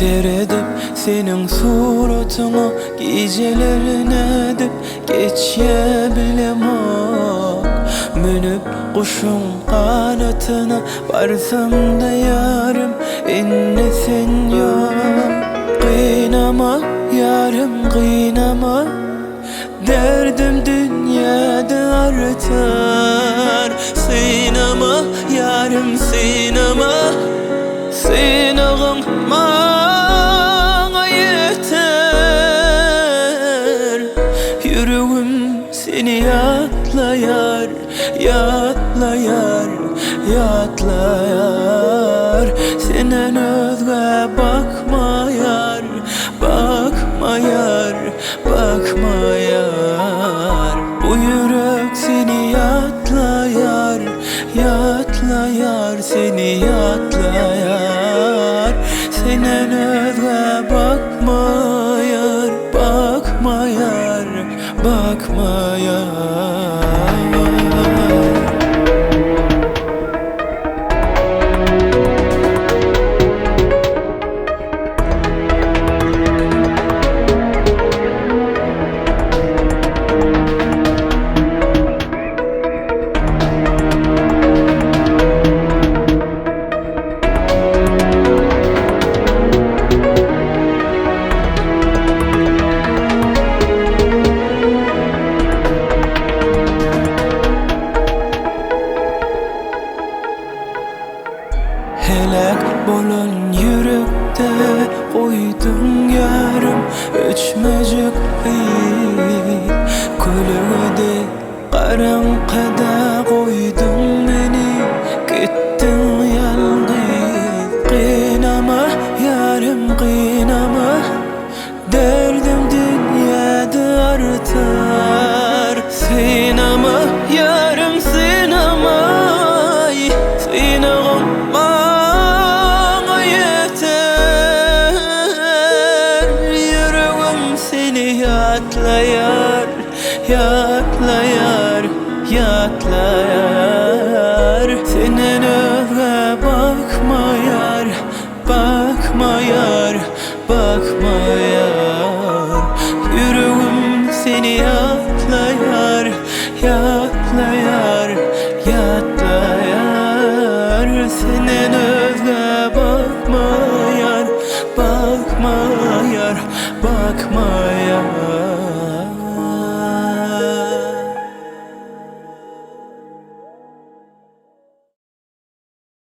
Seredip seniň suratyňa gijeler nädip geçýä bilemok. Münüp guşuň ganatyna barsamda ýarym indi sen ýok. Gynama ýarym gynama derdim dünýäde artar. Synama ýarym synama synagyň maňa ýeter. Ýüregim seni ýatlaýar, ýatlaýar, ýatlaýar. Senden özgä bakmaýar, bakmaýar, bakmaýar. Bu ýürek seni ýatlaýar, ýatlaýar, seni ýatlaýar. Senden özgä bakmaýar, bakmaýar, bakmaýar. Heläk bolan ýürekde goýduň ýarym öçmejek yz. Kölegede garaňkyda goýduň meni, gitdiň ýalňyz. Gynama ýarym gynama, derdim dünýäde artar. Synama ýarym synama, synagym maňa ýeter. Ýüregim seni ýatlaýar, ýatlaýar, ýatlaýar. Senden özgä bakmaýar, bakmaýar, bakmaýar. Ýüregim seni ýatlaýar, ýatlaýar, ýatlaýar. Senden özgä bakmaýar, bakmaýar, bakmaýar.